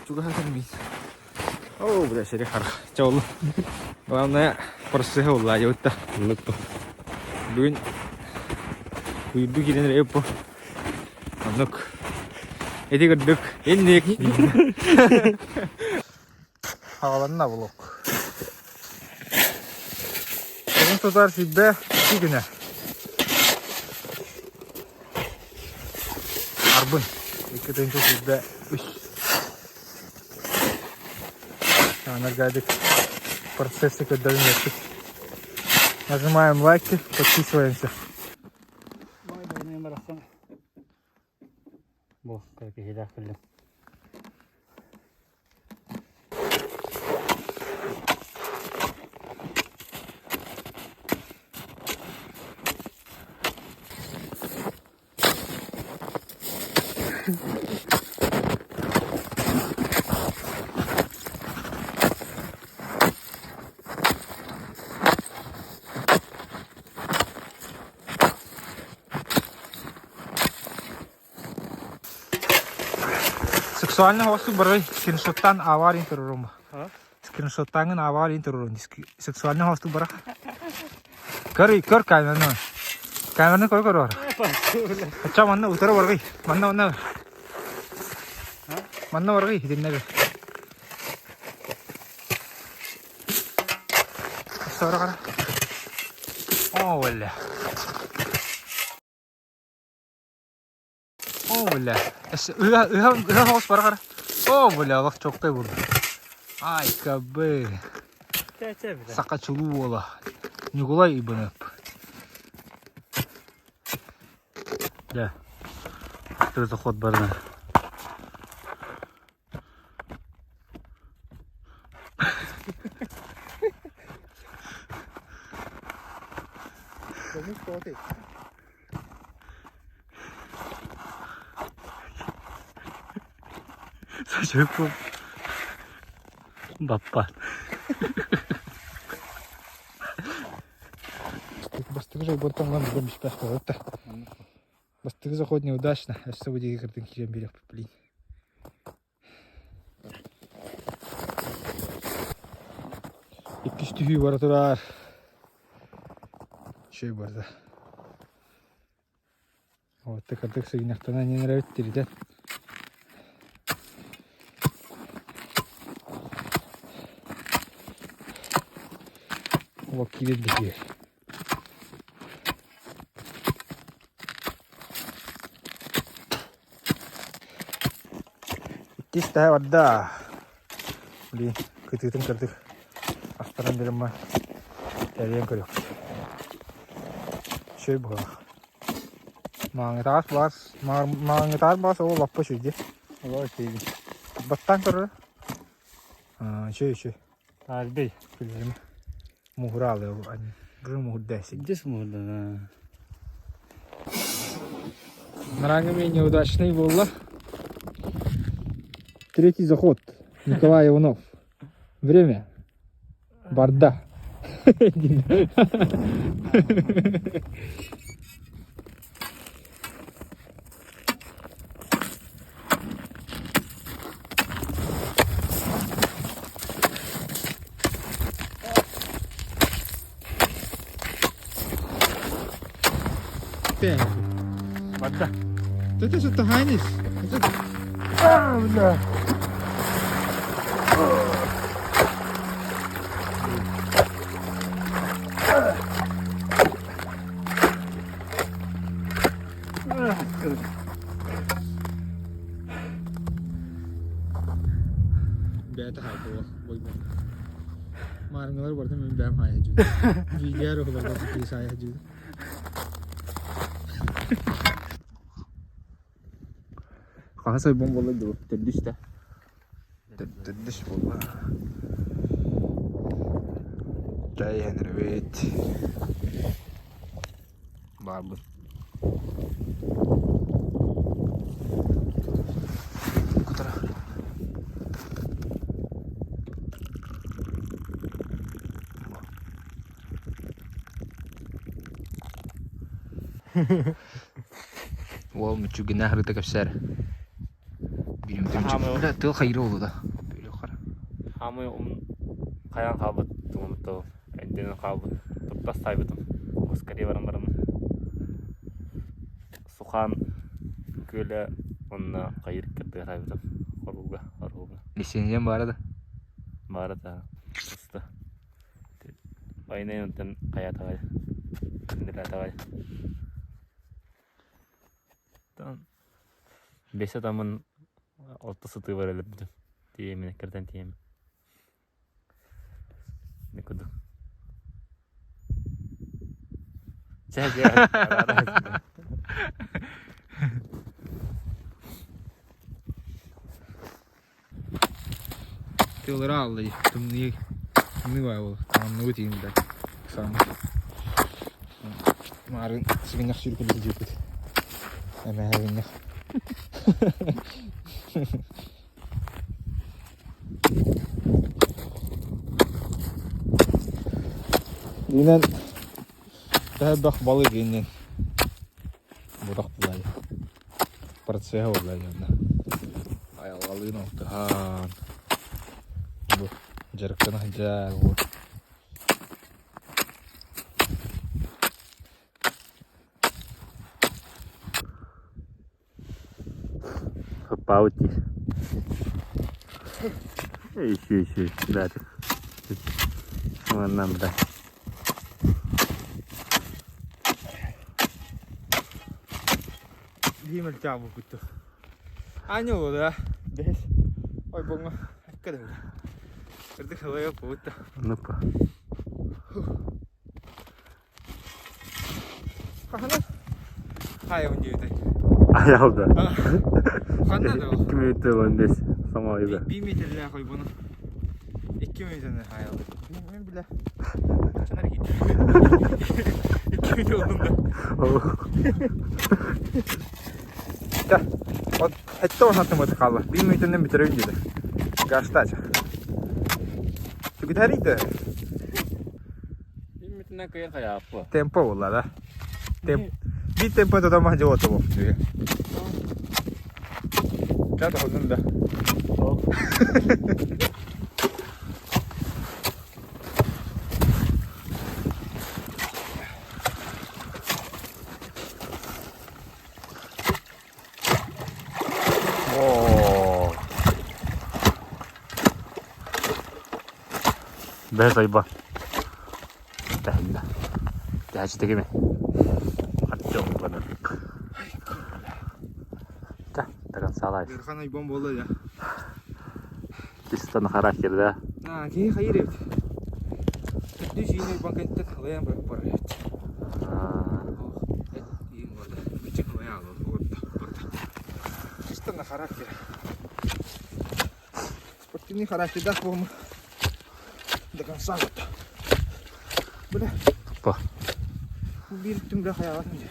Чугаһатан мин. Оо, бля, сири харах. Чэ ол. Главное, процессы улла дьабытта. Оннук бу. Бүгүн уйду киирэн эрэ бу. Оннук. Эти көрдүк. Инник. Хааланна блок. Бүгүн тутар сүүрбэ икки күнэ. Арбын. 2 23. Анаргадик процессы көрдөрүн өттүк. Нажимаем лайки, подписываемся. Бу киһилээх кэллим. Сексуальный хостук барай скриншоттан авария турурум. Скриншоттаҥын авария турурум. Сексуальный хостук бара. Көр, көр камераны. Камераны көр көр. Ача манна утары баргый. Манна манна. Манна баргый итиннэ. Сора кара. О, бля. О, бля. Ыга, ыга, ыга соҕус бара кара. О, бля, олох чоккай буолла. Ай, кабы. Саха чулуу уола. Ньукулай Ибанов. Да. Заход барна. Сашеков баппат. Бастакы жолбортон ылан билэн бүспэх буолбут да. Бастакы заход неудачно. Өссө бу диэки кырдын киирэн биэриэхпит блин. Иккис түһүү бара турар. Үчүгэй барда. Вот кырдык сыгынньахтана иҥэн эрэбит тиритэн. Олох киирэн биһиэр. Иккис таһа барда. Блин, кытыытын кырдык астаран беремма тэрийэн көрүөхпүт. Үчүгэй быһыылаах. Мааҥытаас баас, мааҥытаас баас ол лаппа үчүгэй дии. Олох үчүгэй. Баттаан көрөр. Үчүгэй үчүгэй. Арбей. Билэрим. Муһураалы ол бу муһурда Здесь муһурда. Нарангами неудачный буолла. Третий заход. Николай Иванов. Время. Барда. Барда. Это что-то Хайнис. А, бля. Бэйэтэ хайдуо бойбон. Маарыҥҥалар барыта мин бэйэм хаайа Видео рухларга киис хаайа Хаһыс ойбон буолла дуу? Төрдүс да? Төрдүс буолла. Чай иһэн эрэбит. Баарбын. Кутара. Уол мүччүгүнэ харыта кэпсээр. Бля, тыл хайры oldu. Хаамай хайаан хаалбыт тугумуту өйдөнөн хаалбыт туптас таайбытым. Скорее баран бараммын. Сухаан күөлэ уонна хайыр кырдыга таайбытым. Хорууга, хорууга. Лицензиям баара да? Баара да. Просто Война онтон хайаатаҕай, күндүлээтэҕэй. Бэс атамын орто сытыыбар өлөрбүтүм. Тиийэммин эккирэтэн тиийэммин. Не курдук. Чэ, чэ, Тыллара аалла дии, тымныы, тымныы баҕайы буолла. Таҥынныбыт игин блядь. Ыксааммыт. Маарын сыгынньах сүүрүкүн сылдьыбыппыт. Эмээһэ Дьиҥинэн төһө элбэх балык иннин бутах булай процеһа буолла дьонно айылҕалыын алтыһан бу дьарыктана сылдьар бу Саппаабыт дии. Еще еще да. Манна да. Биир мөлтөөх булбутту. Аня да? Бэс. Ой, буҥа. Эккэ да. Кырдык халайа буутта. Ну-ка. Ханна? Хайабын диэбитэй. Айалда. Ханна да ол? 2 минутта 15 самайда. 1 метрлээх ойбону. 2 минутаны хайалды. Мен биле. Чанар киттим. 2 минут олдум да. Чэ, от хэтте онатым хаалла. 1 минутанан бүтэрэбин диэтэ. Гаштача. Түгүтэрий да. Темпо буолла да. Темп биир темпо тутан маһдьа уоту Ча тоһуннун да. Оо. Бэс айба. Тэһиннэ. Тэһэчитигими. Артем бана. Та, до конца лайф. Ыарахан ойбон буолла да. Чисто на характер, да? А, киһи хайыр эбит. Төрдүс сүүнэ ойбон кэнниттэн халыйан барар эбит. Чисто на характер. Спортивный характердаах буолма до конца вот. Бля. Тупо. Биир түмгэ хайаҕатын дьэ.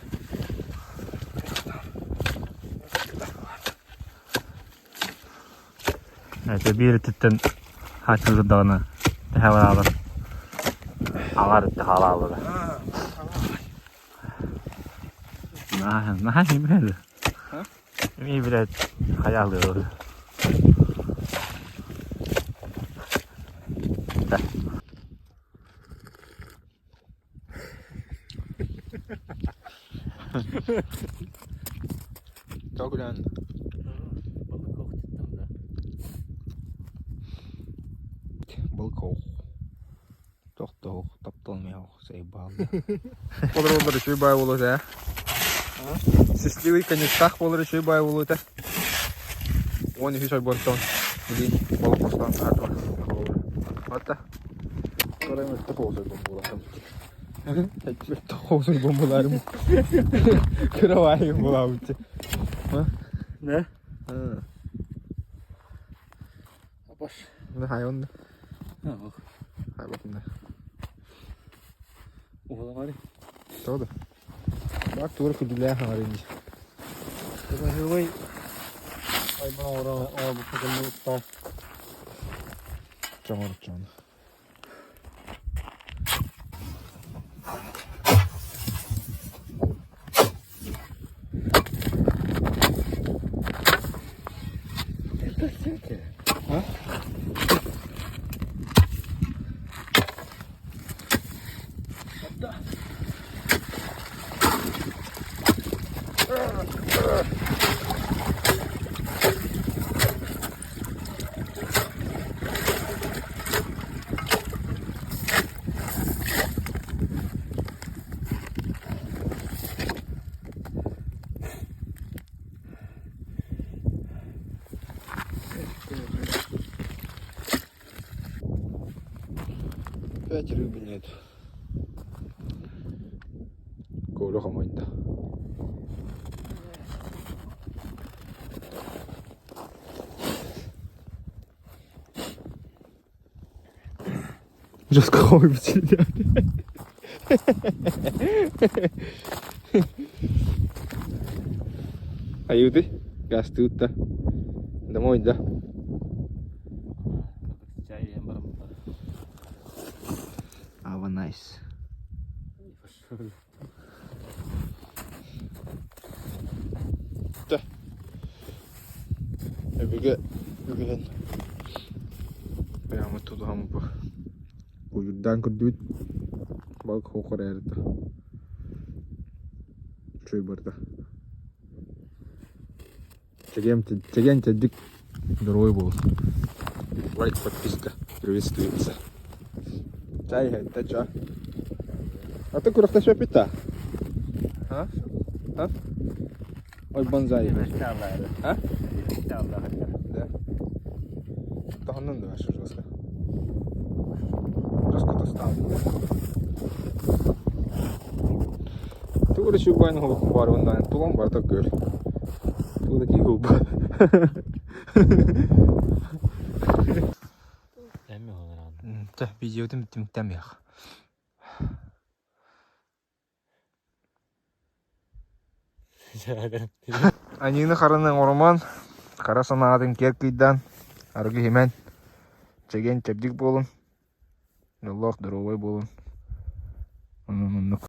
Это биир өттүттэн хааччыллардаҕына тэһэ бараалар. Аҥар өттө хаалааллара. Наһаа наһаа имээл. Эмиэ билээт хайаалыыр. Тоҕо күлэҕин? Балык Тохтоох, таптал миэхэ сайбаалла. Болор болор үчүгэй баай буолуо этэ. Счастливый конецтаах буолар үчүгэй баай буолуо этэ. 13 ойбонтон билин балык хостоон аатыма. Хата. Көрөм өттө хоосой бомбуларым. Өттө хоосой бомбуларым. Кыра баайым булаабытчы. Не? Апаш. Хайон. Хайбатында. Уһуламари. Тоҕо да? Баар туора күндүлээх аҥарын дии. Ой, оҥорбукка Чоҥор чоҥ. Опять рыбы нет. Коля хомойда. Жестко хомойбут Айыытый, гастыыт да. Домой да. Ава nice. Өбүгэ үгэһин прямо тутуһан бу куйуурдаан көрдүбүт балык хоохор эрдэ үчүгэй барда Чэгиэн чэгиэн чэбдик здоровый буол. Лайк, подписка приветствуется. Чай иһэттэ ча. А ты күрэхтэспэппит да? А? А? Ой, бонзай. А? Да. Таһынан да вообще жестко. Жестко достал. Тугу эрэ чугуйан баарбын даҕаны тулам барыта көр. Тугу да киһи уйбат. Чэ, видеотун түмүктээмиэх. Аньыыны хараны оҥоруман, хара санаатын киэр кыйдаан, арыгы иһимэн, чэгиэн чэбдик буолун, дьоллоох доруобай буолун. Онон оннук.